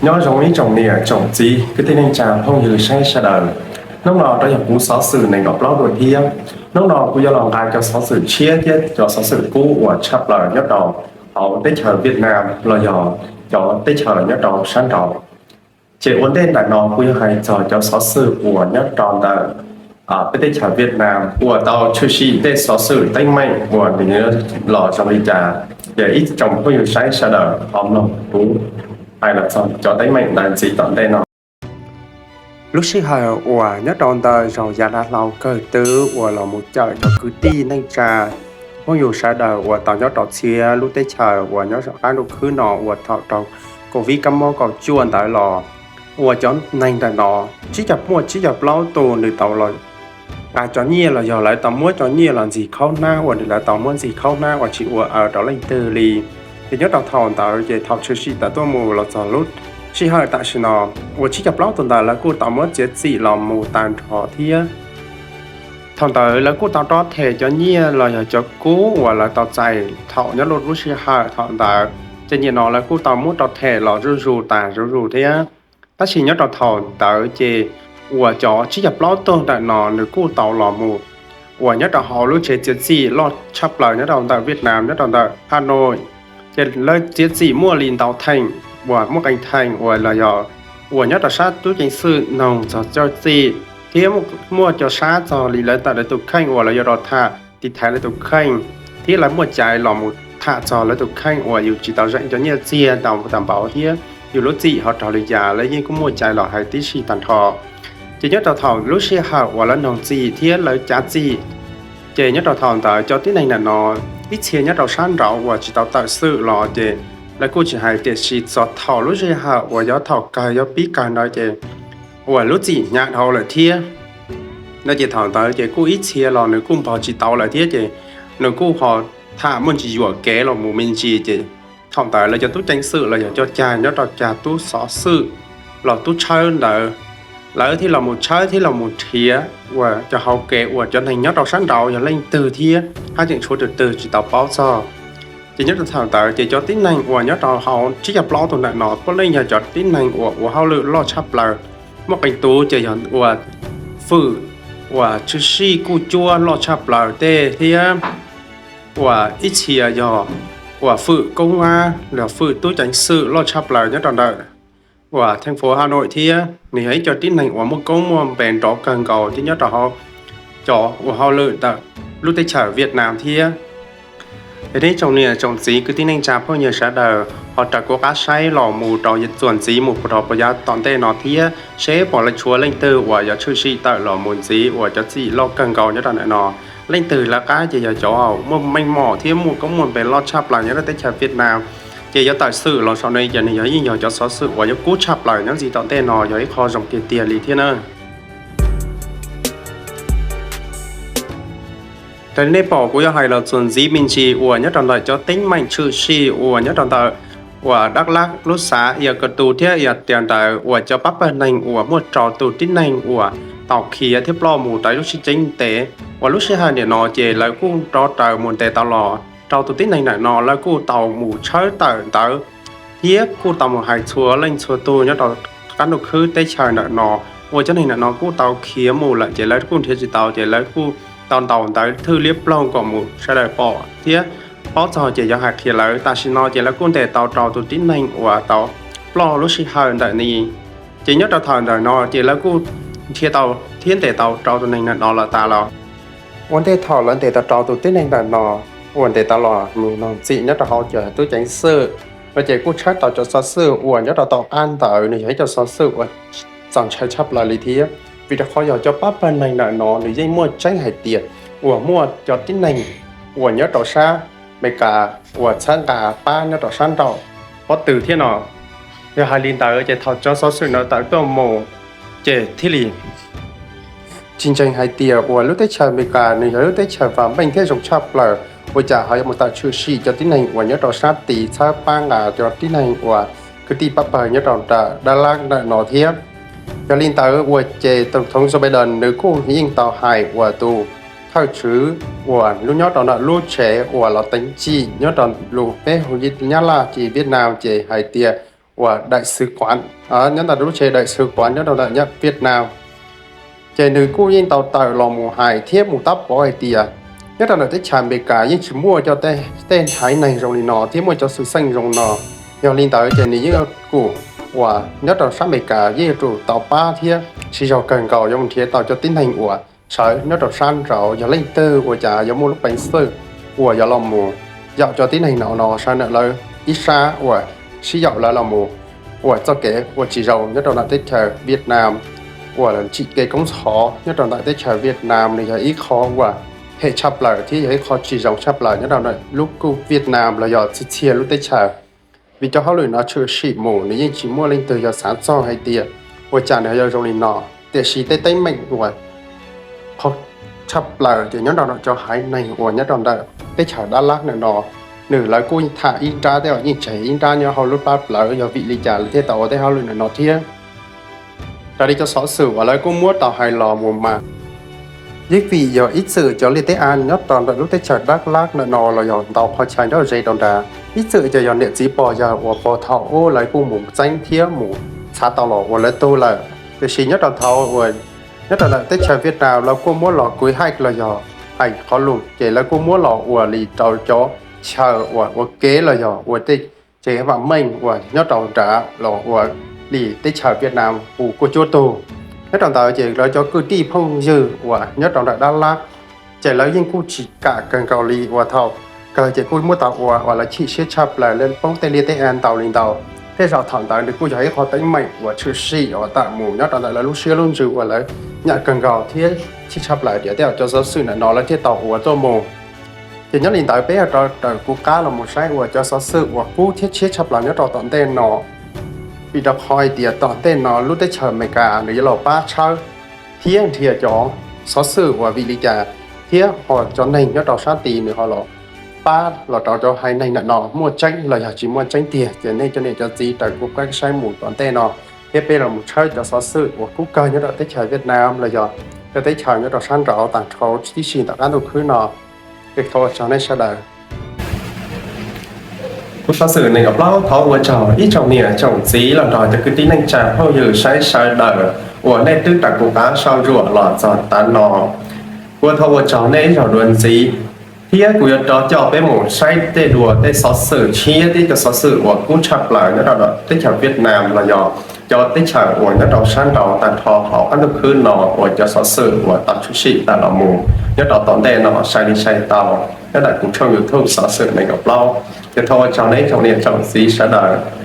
Nyob zoo ib tsoom niam tsoom txiv kwv tij neej tsa phooj ywg saib sawv daws. Hnub no rov yog kuv xov xwm nees nkaum plaub dua thiab. Hnub no kuv yuav los nqa cov xov xwm tshiab thiab cov xov xwm kub uas tshaj plaws nyob rau hauv teb chaws Vietnam los yog cov teb chaws nyob rau sab nraud. Ces ua ntej ntawm no kuv yuav hais txog cov xov xwm uas nyob rau ntawm peb teb chaws Vietnam uas tau tshwm sim tej xov xwm teeb meem uas nws los zoo li cas. Ces ib tsoom phooj ywg saib sawv daws ho mloog kuv hais los txog cov teeb meem ntawd ntxiv tom ntej no. Lub sij hawm uas nyob rau ntawm zaug yav dav hlau kawg twb uas los mus cawm cov kwv tij neej tsa phooj ywg sawv daws uas tau nyob rau txhia lub teb chaws uas nyob qab ntuj khwb no uas thaum raug COVID kaum cuaj ntawd los, uas cov neeg ntawm no tsib caug, muaj tsib caug plaub tus nws tau los nqa cov nyiaj los yog lawv tau muab cov nyiaj los ntxig khaub hnab uas nws lawv tau muab ntxig khaub hnab uas tsis ua rau leej twg li. Ces nyob rau thaum ntawd ces thaum tshwm sim tawm tuaj mus los txog lub sij hawm tam sim no, uas tsib caug plaub tus ntawd lawv kuj tau muab txiav txim los mus tag nrho thiab. Thaum ntawd lawv kuj tau rov them cov nyiaj los yog cov kub uas lawv tau txais thaum nyob rau lub sij hawm thaum ntawd, ces nim no lawv kuj tau muab rov them los zuj zus tas zuj zus thiab. Tab sis nyob rau thaum ntawd ces uas cov tsib caug plaub tug ntawm no nws kuj tau los mus uas nyob rau hauv lub tsev txiav txim loj tshaj plaws nyob rau ntawm Vietnam nyob rau ntawm Hanoi. Ces lawv txiav txim muaj li ntau theem uas muaj qee theem uas los yog uas nyob rau sab tub ceev xwm noog txog txawj txim thiab muaj cov sab txog li lawv ntawm lawv tus kheej uas lawv yuav rau tham tiv thaiv lawv tus kheej, thiab lawv muaj cai los mus tham txog lawv tus kheej uas yus tsis tau zeem cov nyiaj txiag tau tag npaum thiab yus lub txim ho raug li cas lawv yeej kuj muaj cai los hais tib si tag nrho. Ces nyob rau thaum lub sij hawm uas lawv noog txim thiab lawv cav txim, ces nyob rau thaum ntawd cov tib neeg ntawm no ib txhia nyob rau sab nraud uas tsis tau tawm xwm los ces lawv kuj tsis hais, tiam sis txog thaum lub sij hawm uas yog thaum kawg yog pib kawg ntawd ces uas lub txim hnyav dhau lawm thiab no ces thaum ntawd ces kuj ib txhia los nws kuj npog tsis tau lawm thiab ces nws kuj ho tham muaj ntsis yuam kev los mus me ntsis ces thaum ntawd lawv cov tub ceev xwm los yog cov cag nyob rau cag tub xov xwm los tub tshawb ntawd, lawv thiaj los mus tshawb thiab los mus nrhiav uas cov hauv kev uas cov neeg nyob rau sab nraud yog leej twg thiab haj tseem tshuav tus twg tsis tau paub txog. Ces nyob rau thaum ntawd ces cov tib neeg uas nyob rau hauv tsib caug plaub tus ntawm no puav leej yog cov tib neeg uas ua hauj lwm loj tshaj plaws. Muaj qee tus ces yog uas fwm uas tshwm sim kuj cuab loj tshaj plaws tej thiab uas ib txhia yog uas fwm koob ab los fwm tub ceev xwm loj tshaj plaws nyob rau ntawm uas theej fuv Hanoi thiab nws yog ib co tib neeg uas muaj koob muaj npe nrov kawg nkaus thiab nyob rau hauv cov ua hauj lwm ntawm lub teb chaws Vietnam thiab. Es nej tsoom niam tsoom txiv kwv tij neej tsa phooj ywg sawv daws ho raws kuv qab saib los mus rau txuas ntxiv mus rau puas yav tom ntej no thiab seb puas tshuav leej twg uas yuav tshwm sim tawm los mus ntxiv uas cov txim loj kawg nkaus nyob rau ntawm no. Leej twg lawv qab ces yog cov muaj meej mom thiab muaj koob muaj npe loj tshaj plaws nyob rau teb chaws Vietnam, ces yuav tawm xwm los saum no ces nws yog yeej yog cov xov xwm uas yuav kub tshaj plaws nyob ntxiv tom ntej no, yog ib qho zoo tiag tiag li thiab na. Raws li nej pom kuv yuav hais los txuas ntxiv me ntsis uas nyob rau ntawm cov teeb meem tshwm sim uas nyob rau ntawm uas Dak Lak lub xav Ia Ka Tu thiab Ia Tias ntawd uas cov pab pawg neeg uas muaj rau tus tib neeg uas tau khiav thiab ploj mus rau lub sib ceeb ntev uas lub sij hawm nim no ces lawv kuj rov raws mus ntes tau los rau tus tib neeg ntawm no, lawv kuj tau mus tshawb tawm ntawd thiab kuj tau mus hais txhua leej txhua tug nyob rau qab ntuj khwb teb chaws ntawm no uas cov neeg ntawm no kuj tau khiav mus lawm ces lawv kuj nrhiav tsis tau ces lawv kuj tau ntaus ntawv thwj liab ploog kom mus sawv daws pom thiab paub txog ces yuav hais qhia lawv. Tam sim no ces lawv kuj ntes tau rau tus tib neeg uas tau ploj lub sij hawm ntawm ni. Ces nyob rau thaum ntawm no ces lawv kuj nrhiav tau thiab ntes tau rau tus neeg ntawm no lawm tas los. Ua ntej thaum lawv ntes tau rau tus tib neeg ntawm no uas ntes tau los mus noog txim nyob rau hauv cov tub ceev xwm no ces kuj tshawb tau cov xov xwm uas nyob rau tom qab ntawd nws yog ib co xov xwm uas txaus ntshai tshaj plaws li thiab, vim rau qhov yog cov pab pawg neeg ntawm no nws yeej muaj tseeb hais tias uas muaj cov tib neeg uas nyob rau sab Amelikas uas txhawb nqa pab nyob rau sab nraum pob tw thiab no. Yog hais li ntawd ces thaum cov xov xwm ntawd tawm tuaj mus ces thiaj li tsis ntseeg hais tias uas lub teb chaws Amelikas nws yog lub teb chaws vam meej thiab zoo tshaj plaws, ua cas ho yuav mus tawm tshwm sim cov tib neeg uas nyob rau sab tid txhawb pab nqa cov tib neeg uas kwv tij pab pawg nyob rau nram Dak Lak ntawm no thiab. Yog li ntawd uas ces Tổng thống Joe Biden nws kuj yeej tau hais uas tus thawj tswv uas lub nyob rau ntawm lub tsev uas los teev txim nyob rau lub peb hu Nyab Laj ces Vietnam ces hais tias uas daim xwv quav, nyob ntawm lub tsev daim xwv quav nyob rau ntawm nyab Vietnam. Ces nws kuj yeej tau tawm los mus hais thiab mus tab pov hais tias nyob rau ntawm teb chaws Amelikas yeej tsis muaj cov tej haiv neeg zoo li no thiab muaj cov xwm txheej zoo no. Yog li ntawd ces nws yeej yuav tsum, uas nyob rau sab Amelikas yeej yuav tsum tau pab thiab siv zog kawg nkaus yuav mus nrhiav tau cov tib neeg uas sawv nyob rau sab nraud, yog leej twg ua cas yuav muaj lub peev xwm uas yuav los mus yaum cov tib neeg no no sawv ntawm lawv ib sab uas sib yaum lawv los mus ua txoj kev ua tsis zoo nyob rau ntawm teb chaws Vietnam, uas tsim kev koob txhov nyob rau ntawm teb chaws Vietnam. Nws yog ib qho uas phem tshaj plaws thiab yog ib qho tsis zoo tshaj plaws nyob rau ntawm lub kub Vietnam los yog txhia txhia lub teb chaws. Vim cov hauj lwm no tshwm sim mus nws yeej tsis muaj leej twg yog xav txog hais tias ua cas nws yog zoo li no. Tiam sis tej teeb meem uas qhov tshaj plaws ces nyob rau ntawm cov haiv neeg uas nyob rau ntawm teb chaws Dak Lak ntawm no, nws lawv kuj tham ib nrab thiab yeej tseg ib nrab nyob hauv lub plab plawv. Yog vim li cas lawv thiaj tau ua tej hauj lwm ntawm no thiab? Raws li cov xov xwm uas lawv kuj muab tau hais los mus mas, yeej vim yog ib txwm cov liaj teb av nyob rau ntawm lub teb chaws Dak Lak ntawm no los yog ntau qhov chaw nyob ze rau nrad, ib txwm ces yog niam txiv pog yawg uas pog thaum ub lawv kuj mus txeeb thiab mus txhav tau los ua lawv tug lawm. Tiam sis nyob rau thaum uas nyob rau ntawm teb chaws Vietnam lawv kuj muab los kuj hais los yog hais qhov lus ces lawv kuj muab los ua li rau cov chaw uas ua kev los yog ua tej tsev vam meej uas nyob rau nrad los ua li teb chaws Vietnam hu kuj cuab tug. Nyob rau ntawd ces lawv cov kwv tij phooj ywg uas nyob rau ntawm Dak Lak ces lawv yeej kuj tsis kam kawg nkaus li uas thaum kawg ces kuj muab tau ua uas lawv chim siab tshaj plaws lawv poob tej liaj teb av ntau li ntau. Tej zaum thaum ntawd nws kuj yog ib qho teeb meem uas tshwm sim uas tawm mus nyob rau ntawm lawv lub siab lub ntsws uas lawv nyiam kawg nkaus thiab chim tshaj plaws tias tej zaum cov xov xwm ntawm no lawv thiaj tau ua tuaj mus. Ces nyob li ntawd peb yuav rov raws kuv qab los mus saib uas cov xov xwm uas kub thiab tshiab tshaj plaws nyob rau tom ntej no. Vim rau qhov hais tias tom ntej no lub teb chaws Amelikas nws yuav los pab tshawb thiab nrhiav cov xov xwm uas vim li cas thiab ho cov neeg nyob rau sab tid nws ho los pab los rau cov haiv neeg ntawm no muaj tseeb los yog tsis muaj tseeb tiag. Ces nej cov niam cov txiv raws kuv qab saib mus tom ntej no thiab peb los mus tshawb cov xov xwm uas kub kawg nyob rau teb chaws Vietnam los yog cov teb chaws nyob rau sab nraud tag nrho tib si tom qab ntuj khwb no. Ces thov ua tsaug nej sawv daws. Kuv xov xwm nees nkaum plaub thov ua tsaug ib tsoom niam tsoom txiv los nrog cov kwv tij neej tsa phooj ywg saib sawv daws uas nej twb raws kuv qab saib zuam los txog tav no. Kuv thov ua tsaug nej ib zaug dua ntxiv, thiab kuv yuav rov coj peb mus saib tej dua tej xov xwm tshiab thiab cov xov xwm uas kub tshaj plaws nyob rau teb chaws Vietnam los yog cov teb chaws uas nyob rau sab nraud tag nrho hauv qab ntuj khwb no uas cov xov xwm uas tau tshwm sim tawm los mus nyob rau tom ntej no sai li sai tau nyob ntawm kuv tshooj YouTube xov xwm nees nkaum plaub. Ces thov ua tsaug nej ib tsoom niam tsoom txiv sawv daws.